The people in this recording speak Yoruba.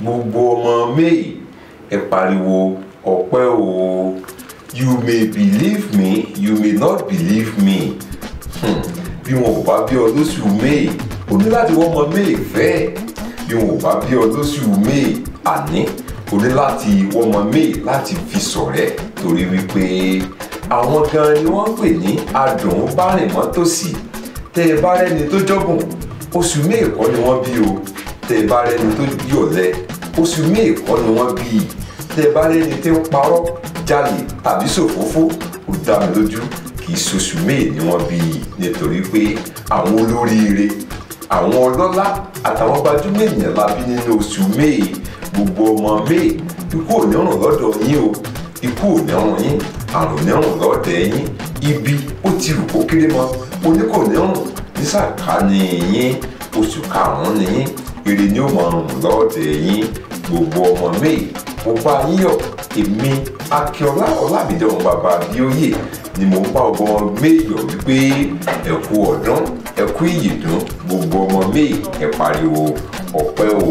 Gbogbo ọmọ May, ẹ pariwo ọpẹ́ o. You may believe me, you may not believe me. Bí wọn ò bá bí ọ lóṣù May, o ní láti wọ́n ọmọ May fẹ́. Bí wọn ò bá bí ọ lóṣù May, àní o ní láti wọ́n ọmọ May láti fi ṣọ̀rẹ́, torí wípé àwọn gan ni wọ́n ń pè ní adùn bárìn mọ́tòsí. Tẹ́ ẹ bá rẹ́ni tó jọ́gùn, oṣù May kọ́ ni wọ́n bí o. Tẹ́ ẹ bá rẹ́ni tó yọ̀lẹ, oṣù May kọ́ ni wọ́n bí. Tẹ́ ẹ bá rẹ́ni tí ń parọ́, jalè tàbí ṣòfófó, ó dá mi lójú kì í ṣoṣù May ni wọ́n bí, nítorí pé àwọn olóríire, àwọn ọlọ́lá àtàwọn gbajúmọ̀ ènìyàn la bí nínú oṣù May. Gbogbo ọmọ May, ikú ò ní rùn lọ́dọ̀ yín o, ikú ò ní rùn yín, àrùn ní rùn lọ́dẹ̀ yín, ibi ó ti rù kó kéré mọ́, oní kò ní rùn ní sàkání yín. Oṣù karùn-ún ni yín, ire ni ó mọ̀ rùn lọ́dẹ̀ yín. Gbogbo ọmọ May, mo bá yín yọ̀. Èmi Akínọlá Ọlámídé ọmọ bàbá Abíóyè ni mo bá ọmọ May yọ̀ wípé ẹ kú ọdún, ẹ kú ìyèdún. Gbogbo ọmọ May, ẹ pariwo ọpẹ́ o.